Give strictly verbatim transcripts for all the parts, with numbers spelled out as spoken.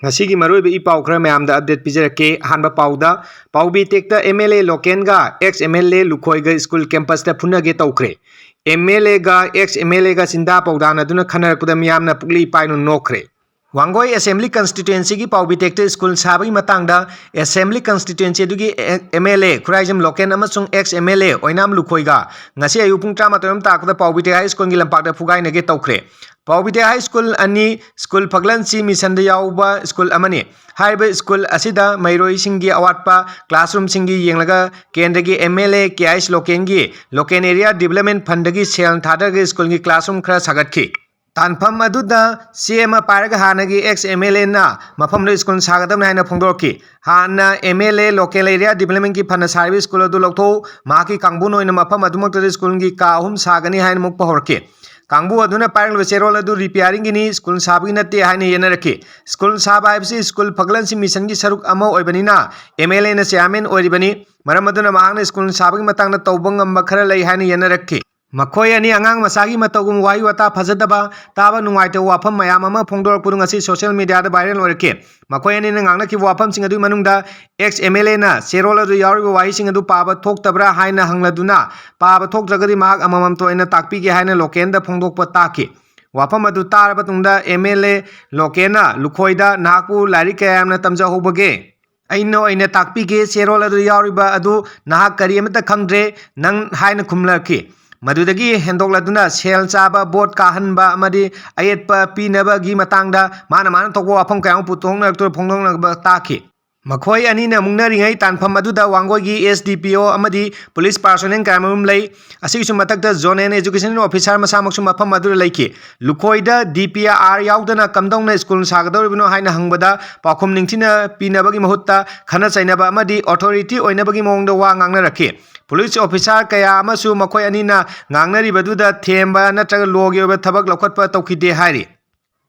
ꯉꯁꯤꯒꯤ ꯃꯔꯨꯑꯣꯏꯕ ꯏ ꯄꯥꯎ ꯈꯔ ꯃꯌꯥꯝꯗ ꯑꯞꯗꯦꯠ ꯄꯤꯖꯔꯛꯀꯦ꯫ ꯑꯍꯥꯟꯕ ꯄꯥꯎꯗ, ꯄꯥꯎꯕꯤ ꯇꯦꯛꯇ ꯑꯦꯝ ꯑꯦꯜ ꯑꯦ ꯂꯣꯀꯦꯟꯒ ꯑꯦꯛꯁ ꯑꯦꯝ ꯑꯦꯜ ꯑꯦ ꯂꯨꯈꯣꯏꯒ ꯁ꯭ꯀꯨꯜ ꯀꯦꯝꯄꯁꯇ ꯐꯨꯅꯒꯦ ꯇꯧꯈ꯭ꯔꯦ꯫ ꯑꯦꯝ ꯑꯦꯜ ꯑꯦꯒ ꯑꯦꯛꯁ ꯑꯦꯝ ꯑꯦꯜ ꯑꯦꯒ ꯆꯤꯟꯗꯥ ꯄꯧꯗꯥꯅꯗꯨꯅ ꯈꯟꯅꯔꯛꯄꯗ ꯃꯤꯌꯥꯝꯅ ꯄꯨꯛꯂꯤ ꯄꯥꯏꯅ ꯅꯣꯛꯈ꯭ꯔꯦ꯫ ꯋꯥꯡꯒꯣꯏ ꯑꯦꯁꯦꯝꯕ꯭ꯂꯤ ꯀꯟꯁꯇꯤꯇ꯭ꯋꯦꯟꯁꯤꯒꯤ ꯄꯥꯎꯕꯤ ꯇꯦꯛꯇ ꯁ꯭ꯀꯨꯜ ꯁꯥꯕꯒꯤ ꯃꯇꯥꯡꯗ ꯑꯦꯁꯦꯝꯕ꯭ꯂꯤ ꯀꯟꯁꯇꯤꯇ꯭ꯋꯦꯟꯁꯤ ꯑꯗꯨꯒꯤ ꯑꯦꯝ ꯑꯦꯜ ꯑꯦ ꯈꯨꯔꯥꯏꯖꯝ ꯂꯣꯀꯦꯟ ꯑꯃꯁꯨꯡ ꯑꯦꯛꯁ ꯑꯦꯝ ꯑꯦꯜ ꯑꯦ ꯑꯣꯏꯅꯥꯝ ꯂꯨꯈꯣꯏꯒ ꯉꯁꯤ ꯑꯌꯨꯛ ꯄꯨꯡ ꯇꯔꯥꯃꯥꯊꯣꯏ ꯑꯃ ꯇꯥꯛꯄꯗ ꯄꯥꯎꯕꯤ ꯇꯦꯛ ꯍꯥꯏ ꯁ꯭ꯀꯨꯜꯒꯤ ꯂꯝꯄꯥꯛꯇ ꯐꯨꯒꯥꯏꯅꯒꯦ ꯇꯧꯈ꯭ꯔꯦ꯫ ꯄꯥꯎꯕꯤ ꯇꯦꯛ ꯍꯥꯏ ꯁ꯭ꯀꯨꯜ ꯑꯅꯤ, ꯁ꯭ꯀꯨꯜ ꯐꯒꯠꯂꯟꯁꯤ ꯃꯤꯁꯟꯗ ꯌꯥꯎꯕ ꯁ꯭ꯀꯨꯜ ꯑꯃꯅꯤ꯫ ꯍꯥꯏꯔꯤꯕ ꯁ꯭ꯀꯨꯜ ꯑꯁꯤꯗ ꯃꯍꯩꯔꯣꯏꯁꯤꯡꯒꯤ ꯑꯋꯥꯠꯄ ꯀ꯭ꯂꯥꯁꯔꯨꯝꯁꯤꯡꯒꯤ ꯌꯦꯡꯂꯒ ꯀꯦꯟꯗ꯭ꯔꯒꯤ M L A K H ꯂꯣꯀꯦꯟꯒꯤ ꯂꯣꯀꯦꯟ ꯑꯦꯔꯤꯌꯥ ꯗꯤꯕꯂꯞꯃꯦꯟ ꯐꯟꯗꯒꯤ ꯁꯦꯜ ꯊꯥꯗꯔꯒ ꯁ꯭ꯀꯨꯜꯒꯤ ꯀ꯭ꯂꯥꯁꯔꯨꯝ ꯈꯔ ꯁꯥꯒꯠꯈꯤ꯫ ꯇꯥꯟꯐꯝ ꯑꯗꯨꯗ ꯆꯦ ꯑꯃ ꯄꯥꯏꯔꯒ ꯍꯥꯟꯅꯒꯤ ꯑꯦꯛꯁ ꯑꯦꯝ ꯑꯦꯜ ꯑꯦꯅ ꯃꯐꯝꯗꯨꯗ ꯁ꯭ꯀꯨꯜ ꯁꯥꯒꯗꯕꯅꯤ ꯍꯥꯏꯅ ꯐꯣꯡꯗꯣꯔꯛꯈꯤ꯫ ꯍꯥꯟꯅ M L A local area ꯗꯤꯕꯂꯞꯃꯦꯟꯒꯤ ꯐꯟꯅ ꯁꯥꯔꯤꯕ ꯁ꯭ꯀꯨꯜ ꯑꯗꯨ ꯂꯧꯊꯣꯛꯎ, ꯃꯍꯥꯛꯀꯤ ꯀꯥꯡꯕꯨꯅ ꯑꯣꯏꯅ ꯃꯐꯝ ꯑꯗꯨꯃꯛꯇꯗ ꯁ꯭ꯀꯨꯜꯒꯤ ꯀꯥ ꯑꯍꯨꯝ ꯁꯥꯒꯅꯤ ꯍꯥꯏꯅ ꯃꯨꯛꯄ ꯍꯧꯔꯛꯈꯤ꯫ ꯀꯥꯡꯕꯨ ꯑꯗꯨꯅ ꯄꯥꯏꯔꯛꯂꯤꯕ ꯆꯦꯔꯣꯜ ꯑꯗꯨ ꯔꯤꯄꯤꯌꯥꯔꯤꯡꯒꯤꯅꯤ, ꯁ꯭ꯀꯨꯜ ꯁꯥꯕꯒꯤ ꯅꯠꯇꯦ ꯍꯥꯏꯅ ꯌꯦꯠꯅꯔꯛꯈꯤ꯫ ꯁ꯭ꯀꯨꯜ ꯁꯥꯕ ꯍꯥꯏꯕꯁꯤ ꯁ꯭ꯀꯨꯜ ꯐꯒꯠꯍꯟꯁꯤ ꯃꯤꯁꯟꯒꯤ ꯁꯔꯨꯛ ꯑꯃ ꯑꯣꯏꯕꯅꯤꯅ ꯑꯦꯝ ꯑꯦꯜ ꯑꯦꯅ ꯆꯦꯌꯥꯔꯃꯦꯟ ꯑꯣꯏꯔꯤꯕꯅꯤ꯫ ꯃꯔꯝ ꯑꯗꯨꯅ ꯃꯍꯥꯛꯅ ꯁ꯭ꯀꯨꯜ ꯁꯥꯕꯒꯤ ꯃꯇꯥꯡꯗ ꯇꯧꯕ ꯉꯝꯕ ꯈꯔ ꯂꯩ ꯍꯥꯏꯅ ꯌꯦꯠꯅꯔꯛꯈꯤ꯫ ꯃꯈꯣꯏ ꯑꯅꯤ ꯑꯉꯥꯡ ꯃꯆꯥꯒꯤ ꯃꯇꯧꯒꯨꯝ ꯋꯥꯍꯩ ꯋꯥꯇꯥ ꯐꯖꯗꯕ, ꯇꯥꯕ ꯅꯨꯡꯉꯥꯏꯇꯕ ꯋꯥꯐꯝ ꯃꯌꯥꯝ ꯑꯃ ꯐꯣꯡꯗꯣꯔꯛꯄꯗꯨ ꯉꯁꯤ ꯁꯣꯁꯤꯌꯦꯜ ꯃꯤꯗꯤꯌꯥꯗ ꯚꯥꯏꯔꯦꯜ ꯑꯣꯏꯔꯛꯈꯤ꯫ ꯃꯈꯣꯏ ꯑꯅꯤꯅ ꯉꯥꯡꯅꯈꯤꯕ ꯋꯥꯐꯝꯁꯤꯡ ꯑꯗꯨꯒꯤ ꯃꯅꯨꯡꯗ ꯑꯦꯛꯁ ꯑꯦꯝ ꯑꯦꯜ ꯑꯦꯅ ꯆꯦꯔꯣꯜ ꯑꯗꯨ ꯌꯥꯎꯔꯤꯕ ꯋꯥꯍꯩꯁꯤꯡ ꯑꯗꯨ ꯄꯥꯕ ꯊꯣꯛꯇꯕ꯭ꯔꯥ ꯍꯥꯏꯅ ꯍꯪꯂꯗꯨꯅ, ꯄꯥꯕ ꯊꯣꯛꯇ꯭ꯔꯒꯗꯤ ꯃꯍꯥꯛ ꯑꯃꯃꯝꯇ ꯑꯣꯏꯅ ꯇꯥꯛꯄꯤꯒꯦ ꯍꯥꯏꯅ ꯂꯣꯀꯦꯟꯗ ꯐꯣꯡꯗꯣꯛꯄ ꯇꯥꯈꯤ꯫ ꯋꯥꯐꯝ ꯑꯗꯨ ꯇꯥꯔꯕ ꯇꯨꯡꯗ ꯑꯦꯝ ꯑꯦꯜ ꯑꯦ ꯂꯣꯀꯦꯟꯅ ꯂꯨꯈꯣꯏꯗ, "ꯅꯍꯥꯛꯄꯨ ꯂꯥꯏꯔꯤꯛ ꯀꯌꯥ ꯌꯥꯝꯅ ꯇꯝꯖꯍꯧꯕꯒꯦ? ꯑꯩꯅ ꯑꯣꯏꯅ ꯇꯥꯛꯄꯤꯒꯦ, ꯆꯦꯔꯣꯜ ꯑꯗꯨ ꯌꯥꯎꯔꯤꯕ ꯑꯗꯨ ꯅꯍꯥꯛ ꯀꯔꯤ ꯑꯃꯠꯇ ꯈꯪꯗ꯭ꯔꯦ, ꯅꯪ" ꯍꯥꯏꯅ ꯈꯨꯝꯂꯛꯈꯤ꯫ ꯃꯗꯨꯗꯒꯤ ꯍꯦꯟꯗꯣꯛꯂꯗꯨꯅ ꯁꯦꯜ ꯆꯥꯕ, ꯚꯣꯠ ꯀꯥꯍꯟꯕ ꯑꯃꯗꯤ ꯑꯌꯦꯠꯄ ꯄꯤꯅꯕꯒꯤ ꯃꯇꯥꯡꯗ ꯃꯥꯅ ꯃꯥꯅ ꯊꯣꯛꯄ ꯋꯥꯐꯝ ꯀꯌꯥ ꯑꯃ ꯄꯨꯊꯣꯛꯅꯔꯛꯇꯨꯅ ꯐꯣꯡꯗꯣꯛꯅꯕ ꯇꯥꯈꯤ꯫ ꯃꯈꯣꯏ ꯑꯅꯤꯅ ꯃꯨꯛꯅꯔꯤꯉꯩ ꯇꯥꯟꯐꯝ ꯑꯗꯨꯗ ꯋꯥꯡꯒꯣꯏꯒꯤ ꯑꯦꯁ ꯗꯤ ꯄꯤ ꯑꯣ ꯑꯃꯗꯤ ꯄꯨꯂꯤꯁ ꯄꯥꯔꯁꯣꯅꯦꯜ ꯀꯌꯥꯃꯔꯨꯝ ꯂꯩ꯫ ꯑꯁꯤꯒꯤꯁꯨ ꯃꯊꯛꯇ ꯖꯣꯅꯦꯜ ꯑꯦꯖꯨꯀꯦꯁꯟ ꯑꯣꯐꯤꯁꯥꯔ ꯃꯁꯥꯃꯛꯁꯨ ꯃꯐꯝ ꯑꯗꯨꯗ ꯂꯩꯈꯤ꯫ ꯂꯨꯈꯣꯏꯗ ꯗꯤ ꯄꯤ ꯑꯥꯔ ꯌꯥꯎꯗꯅ ꯀꯝꯗꯧꯅ ꯁ꯭ꯀꯨꯜ ꯁꯥꯒꯗꯧꯔꯤꯕꯅꯣ ꯍꯥꯏꯅ ꯍꯪꯕꯗ ꯄꯥꯎꯈꯨꯝ ꯅꯤꯡꯊꯤꯅ ꯄꯤꯅꯕꯒꯤ ꯃꯍꯨꯠꯇ ꯈꯠꯅ ꯆꯩꯅꯕ ꯑꯃꯗꯤ ꯑꯣꯊꯣꯔꯤꯇꯤ ꯑꯣꯏꯅꯕꯒꯤ ꯃꯑꯣꯡꯗ ꯋꯥ ꯉꯥꯡꯅꯔꯛꯈꯤ꯫ ꯄꯨꯂꯤꯁ ꯑꯣꯐꯤꯁꯥꯔ ꯀꯌꯥ ꯑꯃꯁꯨ ꯃꯈꯣꯏ ꯑꯅꯤꯅ ꯉꯥꯡꯅꯔꯤꯕꯗꯨꯗ ꯊꯦꯝꯕ ꯅꯠꯇ꯭ꯔꯒ ꯂꯣꯒꯤ ꯑꯣꯏꯕ ꯊꯕꯛ ꯂꯧꯈꯠꯄ ꯇꯧꯈꯤꯗꯦ ꯍꯥꯏꯔꯤ꯫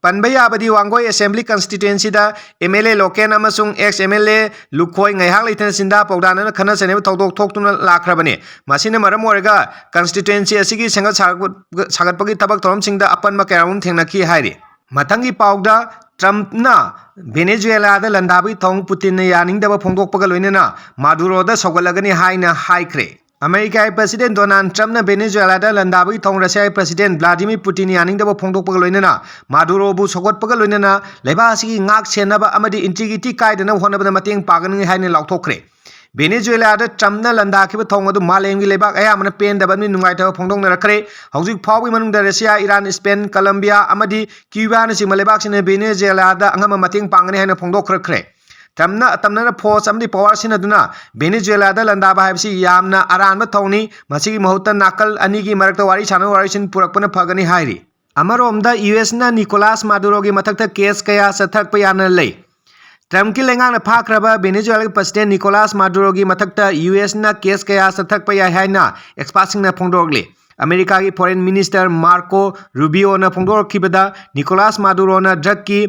ꯄꯟꯕ ꯌꯥꯕꯗꯤ ꯋꯥꯡꯒꯣꯏ ꯑꯦꯁꯦꯝꯕ꯭ꯂꯤ ꯀꯟꯁꯇꯤꯇ꯭ꯋꯦꯟꯁꯤꯗ ꯑꯦꯝ ꯑꯦꯜ ꯑꯦ ꯂꯣꯀꯦꯟ ꯑꯃꯁꯨꯡ ꯑꯦꯛꯁ ꯑꯦꯝ ꯑꯦꯜ ꯑꯦ ꯂꯨꯈꯣꯏ ꯉꯥꯏꯍꯥꯛ ꯂꯩꯇꯅ ꯆꯤꯟꯗꯥ ꯄꯧꯗꯥꯅꯅ ꯈꯠꯅ ꯆꯩꯅꯕ ꯊꯧꯗꯣꯛ ꯊꯣꯛꯇꯨꯅ ꯂꯥꯛꯈ꯭ꯔꯕꯅꯤ꯫ ꯃꯁꯤꯅ ꯃꯔꯝ ꯑꯣꯏꯔꯒ ꯀꯟꯁꯇꯤꯇ꯭ꯋꯦꯟꯁꯤ ꯑꯁꯤꯒꯤ ꯁꯦꯝꯒꯠ ꯁꯥꯒꯠ-, ꯁꯥꯒꯠꯄꯒꯤ ꯊꯕꯛ ꯊꯧꯔꯝꯁꯤꯡꯗ ꯑꯄꯟꯕ ꯀꯌꯥ ꯑꯃ ꯊꯦꯡꯅꯈꯤ ꯍꯥꯏꯔꯤ꯫ ꯃꯊꯪꯒꯤ ꯄꯥꯎꯗ ꯇ꯭ꯔꯝꯞꯅ ꯚꯦꯅꯦꯖꯨꯋꯦꯂꯥꯗ ꯂꯥꯟꯗꯥꯕꯒꯤ ꯊꯧꯑꯣꯡ ꯄꯨꯇꯤꯟꯅ ꯌꯥꯅꯤꯡꯗꯕ ꯐꯣꯡꯗꯣꯛꯄꯒ ꯂꯣꯏꯅꯅ ꯃꯥꯗꯨꯔꯣꯗ ꯁꯧꯒꯠꯂꯒꯅꯤ ꯍꯥꯏꯅ ꯍꯥꯏꯈ꯭ꯔꯦ꯫ ꯑꯃꯦꯔꯤꯀꯥꯒꯤ ꯄ꯭ꯔꯁꯤꯗꯦꯟ ꯗꯣꯅꯥꯜꯗ ꯇ꯭ꯔꯝꯞꯅ ꯚꯦꯅꯦꯖꯨꯋꯦꯂꯥꯗ ꯂꯥꯟꯗꯥꯕꯒꯤ ꯊꯧꯑꯣꯡ ꯔꯁꯤꯌꯥꯒꯤ ꯄ꯭ꯔꯁꯤꯗꯦꯟ ꯚ꯭ꯂꯥꯗꯤꯃꯤꯔ ꯄꯨꯇꯤꯟ ꯌꯥꯅꯤꯡꯗꯕ ꯐꯣꯡꯗꯣꯛꯄꯒ ꯂꯣꯏꯅꯅ ꯃꯥꯗꯨꯔꯣꯕꯨ ꯁꯧꯒꯠꯄꯒ ꯂꯣꯏꯅꯅ ꯂꯩꯕꯥꯛ ꯑꯁꯤꯒꯤ ꯉꯥꯛ ꯁꯦꯟꯅꯕ ꯑꯃꯗꯤ ꯏꯟꯇꯤꯒ꯭ꯔꯤꯇꯤ ꯀꯥꯏꯗꯅꯕ ꯍꯣꯠꯅꯕꯗ ꯃꯇꯦꯡ ꯄꯥꯡꯒꯅꯤ ꯍꯥꯏꯅ ꯂꯥꯎꯊꯣꯛꯈ꯭ꯔꯦ꯫ ꯚꯦꯅꯦꯖꯨꯋꯦꯂꯥꯗ ꯇ꯭ꯔꯝꯞꯅ ꯂꯥꯟꯗꯥꯈꯤꯕ ꯊꯧꯑꯣꯡ ꯑꯗꯨ ꯃꯥꯂꯦꯝꯒꯤ ꯂꯩꯕꯥꯛ ꯑꯌꯥꯝꯕꯅ ꯄꯦꯟꯗꯕ ꯑꯃꯗꯤ ꯅꯨꯡꯉꯥꯏꯇꯕ ꯐꯣꯡꯗꯣꯛꯅꯔꯛꯈ꯭ꯔꯦ꯫ ꯍꯧꯖꯤꯛ ꯐꯥꯎꯕꯒꯤ ꯃꯅꯨꯡꯗ ꯔꯁꯤꯌꯥ, ꯏꯔꯥꯟ, ꯁ꯭ꯄꯦꯟ, ꯀꯂꯝꯕꯤꯌꯥ ꯑꯃꯗꯤ ꯀ꯭ꯌꯨꯕꯥꯅꯆꯤꯡꯕ ꯂꯩꯕꯥꯛꯁꯤꯡꯅ ꯚꯦꯅꯦꯖꯨꯋꯦꯂꯥꯗ ꯑꯉꯝꯕ ꯃꯇꯦꯡ ꯄꯥꯡꯒꯅꯤ ꯍꯥꯏꯅ ꯐꯣꯡꯗꯣꯛꯈ꯭ꯔꯛꯈ꯭ꯔꯦ꯫ ꯇ꯭ꯔꯝꯞꯅ ꯑꯇꯝꯅꯅ ꯐꯣꯔꯁ ꯑꯃꯗꯤ ꯄꯋꯥꯔ ꯁꯤꯖꯤꯟꯅꯗꯨꯅ ꯚꯦꯅꯦꯖꯨꯋꯦꯂꯥꯗ ꯂꯥꯟꯗꯥꯕ ꯍꯥꯏꯕꯁꯤ ꯌꯥꯝꯅ ꯑꯔꯥꯟꯕ ꯊꯧꯑꯣꯡꯅꯤ꯫ ꯃꯁꯤꯒꯤ ꯃꯍꯨꯠꯇ ꯅꯥꯀꯜ ꯑꯅꯤꯒꯤ ꯃꯔꯛꯇ ꯋꯥꯔꯤ ꯁꯥꯟꯅꯕ ꯋꯥꯔꯤꯁꯤꯟ ꯄꯨꯔꯛꯄꯅ ꯐꯒꯅꯤ ꯍꯥꯏꯔꯤ꯫ ꯑꯃꯔꯣꯝꯗ ꯌꯨ ꯑꯦꯁꯅ ꯅꯤꯀꯣꯂꯥꯁ ꯃꯥꯗꯨꯔꯣꯒꯤ ꯃꯊꯛꯇ ꯀꯦꯁ ꯀꯌꯥ ꯆꯠꯊꯔꯛꯄ ꯌꯥꯅ ꯂꯩ꯫ ꯇ꯭ꯔꯝꯞꯀꯤ ꯂꯩꯉꯥꯛꯅ ꯐꯥꯈ꯭ꯔꯕ ꯚꯦꯅꯦꯖꯨꯋꯦꯂꯥꯒꯤ ꯄ꯭ꯔꯁꯤꯗꯦꯟ ꯅꯤꯀꯣꯂꯥꯁ ꯃꯥꯗꯨꯔꯣꯒꯤ ꯃꯊꯛꯇ ꯌꯨ ꯑꯦꯁꯅ ꯀꯦꯁ ꯀꯌꯥ ꯆꯠꯊꯔꯛꯄ ꯌꯥꯏ ꯍꯥꯏꯅ ꯑꯦꯛꯁꯄꯥꯔꯠꯁꯤꯡꯅ ꯐꯣꯡꯗꯣꯔꯛꯂꯤ꯫ ꯑꯃꯦꯔꯤꯀꯥꯒꯤ ꯐꯣꯔꯦꯟ ꯃꯤꯅꯤꯁꯇꯔ ꯃꯥꯔꯀꯣ ꯔꯨꯕꯤꯌꯣꯅ ꯐꯣꯡꯗꯣꯔꯛꯈꯤꯕꯗ ꯅꯤꯀꯣꯂꯥꯁ ꯃꯥꯗꯨꯔꯣꯅ ꯗ꯭ꯔꯒꯀꯤ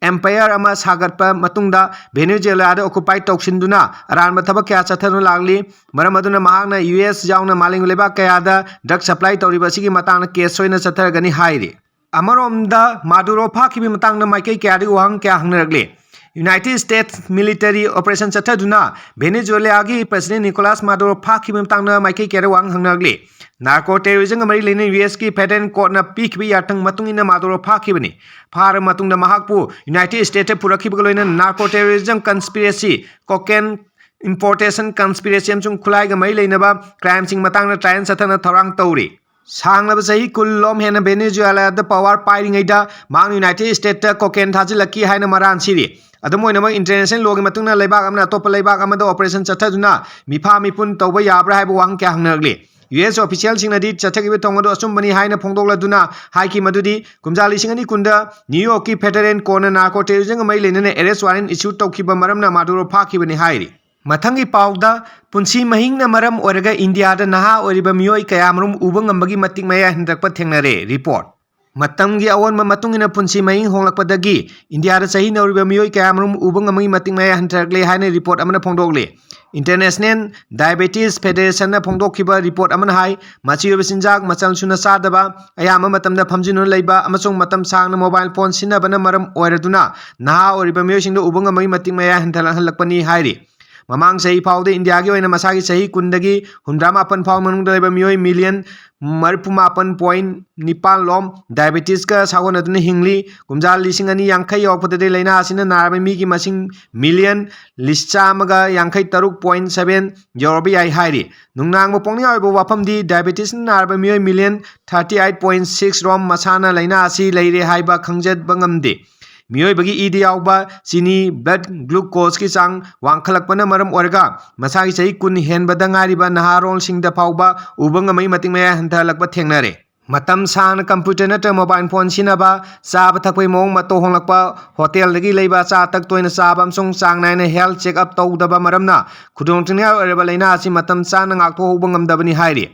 ꯑꯦꯝꯄꯥꯌꯔ ꯑꯃ ꯁꯥꯒꯠꯄ ꯃꯇꯨꯡꯗ ꯚꯦꯅꯦꯖꯨꯋꯦꯂꯥꯗ ꯑꯣꯀꯨꯄꯥꯏ ꯇꯧꯁꯤꯟꯗꯨꯅ ꯑꯔꯥꯟꯕ ꯊꯕꯛ ꯀꯌꯥ ꯆꯠꯊꯗꯨꯅ ꯂꯥꯛꯂꯤ꯫ ꯃꯔꯝ ꯑꯗꯨꯅ ꯃꯍꯥꯛꯅ ꯌꯨ ꯑꯦꯁ ꯌꯥꯎꯅ ꯃꯥꯂꯦꯝꯒꯤ ꯂꯩꯕꯥꯛ ꯀꯌꯥꯗ ꯗ꯭ꯔꯒ ꯁꯄ꯭ꯂꯥꯏ ꯇꯧꯔꯤꯕ ꯑꯁꯤꯒꯤ ꯃꯇꯥꯡꯗ ꯀꯦꯁ ꯁꯣꯏꯅ ꯆꯠꯊꯔꯒꯅꯤ ꯍꯥꯏꯔꯤ꯫ ꯑꯃꯔꯣꯝꯗ ꯃꯥꯗꯨꯔꯣ ꯐꯥꯈꯤꯕꯒꯤ ꯃꯇꯥꯡꯗ ꯃꯥꯏꯀꯩ ꯀꯌꯥꯗꯒꯤ ꯋꯥꯍꯪ ꯀꯌꯥ ꯍꯪꯅꯔꯛꯂꯤ꯫ ꯌꯨꯅꯥꯏꯇꯦꯗ ꯁ꯭ꯇꯦꯠꯁ ꯃꯤꯂꯤꯇꯔꯤ ꯑꯣꯄꯔꯦꯁꯟ ꯆꯠꯊꯗꯨꯅ ꯚꯦꯅꯦꯖꯨꯋꯦꯂꯥꯒꯤ ꯄ꯭ꯔꯁꯤꯗꯦꯟ ꯅꯤꯀꯣꯂꯥꯁ ꯃꯥꯗꯨꯔꯣ ꯐꯥꯈꯤꯕꯒꯤ ꯃꯇꯥꯡꯗ ꯃꯥꯏꯀꯩ ꯀꯌꯥꯗ ꯋꯥꯍꯪ ꯍꯪꯅꯔꯛꯂꯤ꯫ ꯅꯥꯔꯀꯣ ꯇꯦꯔꯣꯔꯤꯖꯝꯒ ꯃꯔꯤ ꯂꯩꯅꯩ ꯌꯨ ꯑꯦꯁꯀꯤ ꯐꯦꯗꯔꯦꯜ ꯀꯣꯔꯠꯅ ꯄꯤꯈꯤꯕ ꯌꯥꯊꯪ ꯃꯇꯨꯡ ꯏꯟꯅ ꯃꯥꯗꯨꯔꯣ ꯐꯥꯈꯤꯕꯅꯤ꯫ ꯐꯥꯔꯕ ꯃꯇꯨꯡꯗ ꯃꯍꯥꯛꯄꯨ ꯌꯨꯅꯥꯏꯇꯦꯗ ꯁ꯭ꯇꯦꯠꯁꯇ ꯄꯨꯔꯛꯈꯤꯕꯒ ꯂꯣꯏꯅꯅ ꯅꯥꯔꯀꯣ ꯇꯦꯔꯣꯔꯤꯖꯝ ꯀꯟꯁꯄꯤꯔꯦꯁꯤ, ꯀꯣꯀꯦꯟ ꯏꯝꯄꯣꯔꯇꯦꯁꯟ ꯀꯟꯁꯄꯤꯔꯦꯁꯤ ꯑꯃꯁꯨꯡ ꯈꯨꯠꯂꯥꯏꯒ ꯃꯔꯤ ꯂꯩꯅꯕ ꯀ꯭ꯔꯥꯏꯝꯁꯤꯡ ꯃꯇꯥꯡꯗ ꯇ꯭ꯔꯥꯏꯌꯦꯜ ꯆꯠꯊꯅ ꯊꯧꯔꯥꯡ ꯇꯧꯔꯤ꯫ ꯁꯥꯡꯂꯕ ꯆꯍꯤ ꯀꯨꯟ ꯂꯣꯝ ꯍꯦꯟꯅ ꯚꯦꯅꯦꯖꯨꯋꯦꯂꯥꯗ ꯄꯋꯥꯔ ꯄꯥꯏꯔꯤꯉꯩꯗ ꯃꯍꯥꯛꯅ ꯌꯨꯅꯥꯏꯇꯦꯗ ꯁ꯭ꯇꯦꯠꯇ ꯀꯣꯀꯦꯟ ꯊꯥꯖꯤꯜꯂꯛꯈꯤ ꯍꯥꯏꯅ ꯃꯔꯥꯜ ꯁꯤꯔꯤ꯫ ꯑꯗꯨꯝ ꯑꯣꯏꯅꯃꯛ, ꯏꯟꯇꯔꯅꯦꯁꯅꯦꯜ ꯂꯣꯒꯤ ꯃꯇꯨꯡ ꯏꯟꯅ ꯂꯩꯕꯥꯛ ꯑꯃꯅ ꯑꯇꯣꯞꯄ ꯂꯩꯕꯥꯛ ꯑꯃꯗ ꯑꯣꯄꯔꯦꯁꯟ ꯆꯠꯊꯗꯨꯅ ꯃꯤꯐꯥ ꯃꯤꯄꯨꯟ ꯇꯧꯕ ꯌꯥꯕ꯭ꯔꯥ ꯍꯥꯏꯕ ꯋꯥꯍꯪ ꯀꯌꯥ ꯍꯪꯅꯔꯛꯂꯤ꯫ ꯌꯨ ꯑꯦꯁ ꯑꯣꯐꯤꯁꯤꯌꯦꯜꯁꯤꯡꯅꯗꯤ ꯆꯠꯊꯈꯤꯕ ꯊꯧꯑꯣꯡ ꯑꯗꯨ ꯑꯆꯨꯝꯕꯅꯤ ꯍꯥꯏꯅ ꯐꯣꯡꯗꯣꯛꯂꯗꯨꯅ ꯍꯥꯏꯈꯤ ꯃꯗꯨꯗꯤ ꯀꯨꯝꯖꯥ ꯂꯤꯁꯤꯡ ꯑꯅꯤ ꯀꯨꯟꯗ ꯅ꯭ꯌꯨ ꯌꯣꯔꯛꯀꯤ ꯐꯦꯗꯔꯦꯜ ꯀꯣꯔꯠꯅ ꯅꯥꯔꯀꯣ ꯇꯦꯔꯣꯔꯤꯖꯝꯒ ꯃꯔꯤ ꯂꯩꯅꯅ ꯑꯦꯔꯦꯁ ꯋꯥꯔꯦꯟ ꯏꯁꯨ ꯇꯧꯈꯤꯕ ꯃꯔꯝꯅ ꯃꯥꯗꯨꯔꯣ ꯐꯥꯈꯤꯕꯅꯤ ꯍꯥꯏꯔꯤ꯫ ꯃꯊꯪꯒꯤ ꯄꯥꯎꯗ, ꯄꯨꯟꯁꯤ ꯃꯍꯤꯡꯅ ꯃꯔꯝ ꯑꯣꯏꯔꯒ ꯏꯟꯗꯤꯌꯥꯗ ꯅꯍꯥ ꯑꯣꯏꯔꯤꯕ ꯃꯤꯑꯣꯏ ꯀꯌꯥꯃꯔꯨꯝ ꯎꯕ ꯉꯝꯕꯒꯤ ꯃꯇꯤꯛ ꯃꯌꯥꯏ ꯍꯟꯊꯔꯛꯄ ꯊꯦꯡꯅꯔꯦ꯫ ꯔꯤꯄꯣꯔꯠ꯫ ꯃꯇꯝꯒꯤ ꯑꯑꯣꯟꯕ ꯃꯇꯨꯡ ꯏꯟꯅ ꯄꯨꯟꯁꯤ ꯃꯍꯤꯡ ꯍꯣꯡꯂꯛꯄꯗꯒꯤ ꯏꯟꯗꯤꯌꯥꯗ ꯆꯍꯤ ꯅꯧꯔꯤꯕ ꯃꯤꯑꯣꯏ ꯀꯌꯥꯃꯔꯨꯝ ꯎꯕ ꯉꯝꯕꯒꯤ ꯃꯇꯤꯛ ꯃꯌꯥꯏ ꯍꯟꯊꯔꯛꯂꯦ ꯍꯥꯏꯅ ꯔꯤꯄꯣꯔꯠ ꯑꯃꯅ ꯐꯣꯡꯗꯣꯛꯂꯤ꯫ International Diabetes Federationꯅ ꯐꯣꯡꯗꯣꯛꯈꯤꯕ ꯔꯤꯄꯣꯔꯠ ꯑꯃꯅ ꯍꯥꯏ, ꯃꯆꯤ ꯑꯣꯏꯕ ꯆꯤꯟꯖꯥꯛ, ꯃꯆꯜ ꯁꯨꯅ ꯆꯥꯗꯕ, ꯑꯌꯥꯝꯕ ꯃꯇꯝꯗ ꯐꯝꯖꯤꯟꯗꯨꯅ ꯂꯩꯕ ꯑꯃꯁꯨꯡ ꯃꯇꯝ ꯁꯥꯡꯅ ꯃꯣꯕꯥꯏꯜ ꯐꯣꯟ ꯁꯤꯖꯤꯟꯅꯕꯅ ꯃꯔꯝ ꯑꯣꯏꯔꯗꯨꯅ ꯅꯍꯥ ꯑꯣꯏꯔꯤꯕ ꯃꯤꯑꯣꯏꯁꯤꯡꯗ ꯎꯕ ꯉꯝꯕꯒꯤ ꯃꯇꯤꯛ ꯃꯌꯥꯏ ꯍꯟꯊꯍꯜꯂꯛꯄꯅꯤ ꯍꯥꯏꯔꯤ꯫ ꯃꯃꯥꯡ ꯆꯍꯤ ꯐꯥꯎꯕꯗ ꯏꯟꯗꯤꯌꯥꯒꯤ ꯑꯣꯏꯅ ꯃꯁꯥꯒꯤ ꯆꯍꯤ ꯀꯨꯟꯗꯒꯤ ꯍꯨꯝꯗ꯭ꯔꯥ ꯃꯥꯄꯟ ꯐꯥꯎꯕ ꯃꯅꯨꯡꯗ ꯂꯩꯕ ꯃꯤꯑꯣꯏ ꯃꯤꯂꯤꯌꯟ ꯃꯔꯤꯐꯨ ꯃꯥꯄꯟ ꯄꯣꯏꯟ ꯅꯤꯄꯥꯟ ꯂꯣꯝ ꯗꯥꯏꯕꯦꯇꯤꯁꯀ ꯁꯥꯒꯣꯟꯅꯗꯨꯅ ꯍꯤꯡꯂꯤ꯫ ꯀꯨꯝꯖꯥ ꯂꯤꯁꯤꯡ ꯑꯅꯤ ꯌꯥꯡꯈꯩ ꯌꯧꯔꯛꯄꯗꯗꯤ ꯂꯥꯏꯅꯥ ꯑꯁꯤꯅ ꯅꯥꯔꯕ ꯃꯤꯒꯤ ꯃꯁꯤꯡ ꯃꯤꯂꯤꯌꯟ ꯂꯤꯁꯤꯡ ꯆꯥꯝꯃꯒ ꯌꯥꯡꯈꯩ ꯇꯔꯨꯛ ꯄꯣꯏꯟ ꯁꯕꯦꯟ ꯌꯧꯔꯕ ꯌꯥꯏ ꯍꯥꯏꯔꯤ꯫ ꯅꯨꯡꯅꯥꯡꯕ ꯄꯣꯛꯅꯤꯡꯉꯥꯏ ꯑꯣꯏꯕ ꯋꯥꯐꯝꯗꯤ diabetesꯅ ꯅꯥꯔꯕ ꯃꯤꯑꯣꯏ million thirty eight point six ꯔꯣꯝ ꯃꯁꯥꯅ ꯂꯥꯏꯅꯥ ꯑꯁꯤ ꯂꯩꯔꯦ ꯍꯥꯏꯕ ꯈꯪꯖꯕ ꯉꯝꯗꯦ꯫ ꯃꯤꯑꯣꯏꯕꯒꯤ ꯏꯗ ꯌꯥꯎꯕ ꯆꯤꯅꯤ, blood glucoseꯀꯤ ꯆꯥꯡ ꯋꯥꯡꯈꯠꯂꯛꯄꯅ ꯃꯔꯝ ꯑꯣꯏꯔꯒ ꯃꯁꯥꯒꯤ ꯆꯍꯤ ꯀꯨꯟ ꯍꯦꯟꯕꯗ ꯉꯥꯏꯔꯤꯕ ꯅꯍꯥꯔꯣꯜꯁꯤꯡꯗ ꯐꯥꯎꯕ ꯎꯕ ꯉꯝꯕꯒꯤ ꯃꯇꯤꯛ ꯃꯌꯥꯏ ꯍꯟꯊꯍꯜꯂꯛꯄ ꯊꯦꯡꯅꯔꯦ꯫ ꯃꯇꯝ ꯁꯥꯡꯅ computer ꯅꯠꯇ꯭ꯔꯒ mobile phone ꯁꯤꯖꯤꯟꯅꯕ, ꯆꯥꯕ ꯊꯛꯄꯒꯤ ꯃꯑꯣꯡ ꯃꯇꯧ ꯍꯣꯡꯂꯛꯄ, ꯍꯣꯇꯦꯜꯗꯒꯤ ꯂꯩꯕ ꯑꯆꯥ ꯑꯊꯛ ꯇꯣꯏꯅ ꯆꯥꯕ ꯑꯃꯁꯨꯡ ꯆꯥꯡ ꯅꯥꯏꯅ health check up ꯇꯧꯗꯕ ꯃꯔꯝꯅ ꯈꯨꯗꯣꯡꯊꯤꯅꯤꯡꯉꯥꯏ ꯑꯣꯏꯔꯕ ꯂꯥꯏꯅꯥ ꯑꯁꯤ ꯃꯇꯝ ꯆꯥꯅ ꯉꯥꯛꯊꯣꯛꯍꯧꯕ ꯉꯝꯗꯕꯅꯤ ꯍꯥꯏꯔꯤ꯫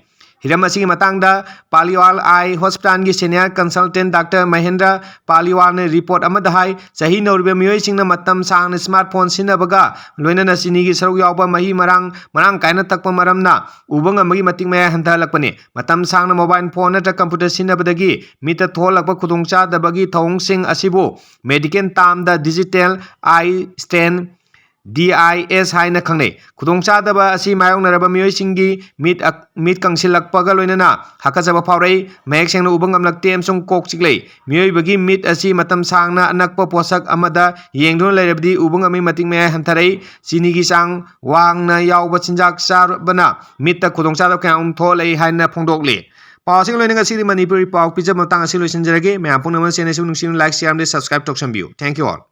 ꯍꯤꯔꯝ ꯑꯁꯤꯒꯤ ꯃꯇꯥꯡꯗ ꯄꯥꯂꯤꯋꯥꯜ ꯑꯥꯏ ꯍꯣꯁꯄꯤꯇꯥꯜꯒꯤ senior consultant Doctor Mahendra ꯄꯥꯂꯤꯋꯥꯜꯅ report ꯑꯃꯗ ꯍꯥꯏ, ꯆꯍꯤ ꯅꯧꯔꯤꯕ ꯃꯤꯑꯣꯏꯁꯤꯡꯅ ꯃꯇꯝ ꯁꯥꯡꯅ smartphone ꯁꯤꯖꯤꯟꯅꯕꯒ ꯂꯣꯏꯅꯅ ꯆꯤꯅꯤꯒꯤ ꯁꯔꯨꯛ ꯌꯥꯎꯕ ꯃꯍꯤ ꯃꯔꯥꯡ ꯃꯔꯥꯡ ꯀꯥꯏꯅ ꯊꯛꯄ ꯃꯔꯝꯅ ꯎꯕ ꯉꯝꯕꯒꯤ ꯃꯇꯤꯛ ꯃꯌꯥꯏ ꯍꯟꯊꯍꯜꯂꯛꯄꯅꯤ꯫ ꯃꯇꯝ ꯁꯥꯡꯅ mobile phone ꯅꯠꯇ꯭ꯔꯒ computer ꯁꯤꯖꯤꯟꯅꯕꯗꯒꯤ ꯃꯤꯠꯇ ꯊꯣꯛꯍꯜꯂꯛꯄ ꯈꯨꯗꯣꯡꯆꯥꯗꯕꯒꯤ ꯊꯧꯑꯣꯡꯁꯤꯡ ꯑꯁꯤꯕꯨ medical termꯗ digital eye strain, D I S ꯍꯥꯏꯅ ꯈꯪꯅꯩ꯫ ꯈꯨꯗꯣꯡꯆꯥꯗꯕ ꯑꯁꯤ ꯃꯥꯌꯣꯛꯅꯔꯕ ꯃꯤꯑꯣꯏꯁꯤꯡꯒꯤ ꯃꯤꯠ ꯑꯛ-, ꯃꯤꯠ ꯀꯪꯁꯤꯜꯂꯛꯄꯒ ꯂꯣꯏꯅꯅ ꯍꯥꯀꯠꯆꯕ ꯐꯥꯎꯔꯛꯏ, ꯃꯌꯦꯛ ꯁꯦꯡꯅ ꯎꯕ ꯉꯝꯂꯛꯇꯦ ꯑꯃꯁꯨꯡ ꯀꯣꯛ ꯆꯤꯛꯂꯛꯏ꯫ ꯃꯤꯑꯣꯏꯕꯒꯤ ꯃꯤꯠ ꯑꯁꯤ ꯃꯇꯝ ꯁꯥꯡꯅ ꯑꯅꯛꯄ ꯄꯣꯠꯁꯛ ꯑꯃꯗ ꯌꯦꯡꯗꯨꯅ ꯂꯩꯔꯕꯗꯤ ꯎꯕ ꯉꯝꯕꯒꯤ ꯃꯇꯤꯛ ꯃꯌꯥꯏ ꯍꯟꯊꯔꯛꯏ꯫ ꯆꯤꯅꯤꯒꯤ ꯆꯥꯡ ꯋꯥꯡꯅ ꯌꯥꯎꯕ ꯆꯤꯟꯖꯥꯛ ꯆꯥꯕꯅ ꯃꯤꯠꯇ ꯈꯨꯗꯣꯡꯆꯥꯗꯕ ꯀꯌꯥ ꯑꯃ ꯊꯣꯛꯍꯜꯂꯛꯏ ꯍꯥꯏꯅ ꯐꯣꯡꯗꯣꯛꯂꯤ꯫ ꯄꯥꯎ ꯑꯁꯤꯒ ꯂꯣꯏꯅꯅ ꯉꯁꯤꯒꯤ ꯃꯅꯤꯄꯨꯔꯤ ꯄꯥꯎ ꯄꯤꯖꯕ ꯃꯇꯥꯡ ꯑꯁꯤ ꯂꯣꯏꯁꯤꯟꯖꯔꯒꯦ꯫ ꯃꯌꯥꯝ ꯄꯨꯝꯅꯃꯛ channel ꯑꯁꯤꯕꯨ ꯅꯨꯡꯁꯤꯕꯤꯗꯨꯅ like, share ꯑꯃꯗꯤ subscribe ꯇꯧꯁꯟꯕꯤꯌꯨ꯫ Thank you all.